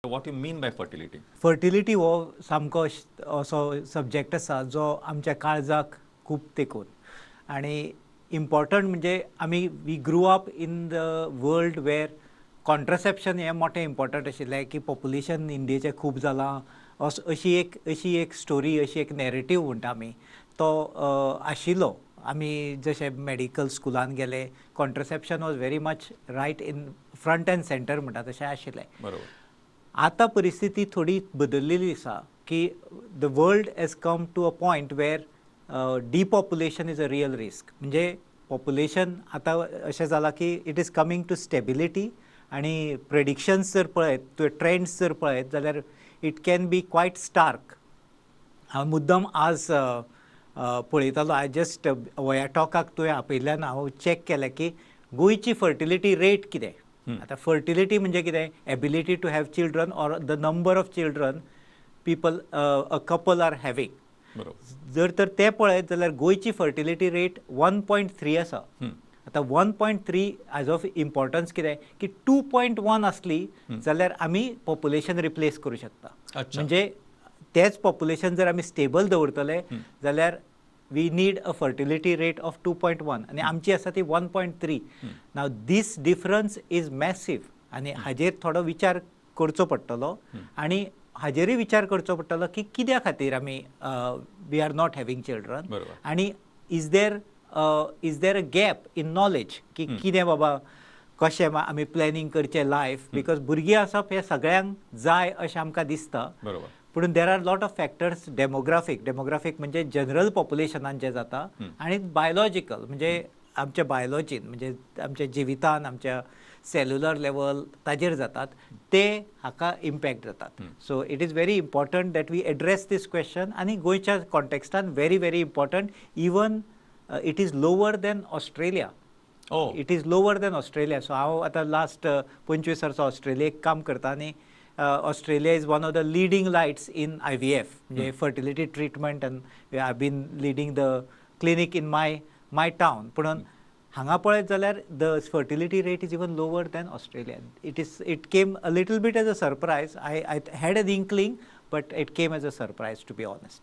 What you mean by fertility? Fertility हो सामको असो सब्जेक्ट आसा जो आमच्या काळजाक खूब तेंकून आनी इम्पॉर्टंट. म्हणजे आमी we grew up in the world where contraception हें मोठें इम्पॉर्टंट आशिल्लें की पॉप्युलेशन इंडियेचें खूब जालां, अशी एक स्टोरी, अशी एक नॅरेटीव म्हणटा आमी, तो आशिल्लो. आमी जशे मेडिकल स्कुलान गेले, contraception was very much right in front and center म्हणटा तशें आशिल्लें. आतां परिस्थिती थोडी बदललेली आसा की the world has come to a point where depopulation is a real risk. म्हणजे पॉप्युलेशन आतां अशें जालां की it is coming to stability आनी प्रेडिक्शन्स जर पळयत, ट्रेंड्स जर पळयत जाल्यार it can be quite stark. हांव मुद्दम आज पळयतालो, I just ह्या टॉकाक तुवें आपयल्ल्यान हांव चॅक केलें की गोंयची फर्टिलिटी रेट कितें. आतां फर्टिलिटी म्हणजे कितें? Ability to have children or the number of children people, a couple are having. जर तर तें पळयत जाल्यार गोंयची फर्टिलिटी रेट 1.3 आसा. आतां 1.3 एज ऑफ इम्पॉर्टन्स कितें की 2.1 आसली जाल्यार आमी पॉप्युलेशन रिप्लेस करूं शकता. म्हणजे तेच पॉप्युलेशन जर आमी स्टेबल दवरतले जाल्यार we need a fertility rate of 2.1 आनी आमची आसा ती 1.3. Now this difference is massive आनी हाजेर थोडो विचार करचो पडटलो आनी हाजेरूय विचार करचो पडटलो की कित्या खातीर आमी we are not having children आनी is there a gap in knowledge की कितें बाबा, कशें आमी प्लॅनिंग करचें लायफ, because भुरगीं आसप हें सगळ्यांक जाय अशें आमकां दिसता. पूण there are lot of factors, demographic. Demographic म्हणजे जनरल पॉप्युलेशनान जें जाता आनी बायोलॉजिकल म्हणजे आमच्या बायोलॉजीन, म्हणजे आमच्या जिवितान, आमच्या सेल्युलर लेवल ताजेर जातात ते हाका इम्पॅक्ट जातात. So it is very important that we address this question आनी गोंयच्या कॉन्टेक्स्टान very very important. Even it is lower than Australia. It is lower than Australia. So हांव आतां लास्ट 25 वर्सां ऑस्ट्रेलियेक काम करता आनी Australia is one of the leading lights in IVF, म्हणजे fertility treatment, and I been leading the clinic in my town. पुणून हांगा पळयत जाल्यार the fertility rate is even lower than Australia. It came a little bit as a surprise. I had an inkling, but it came as a surprise, to be honest.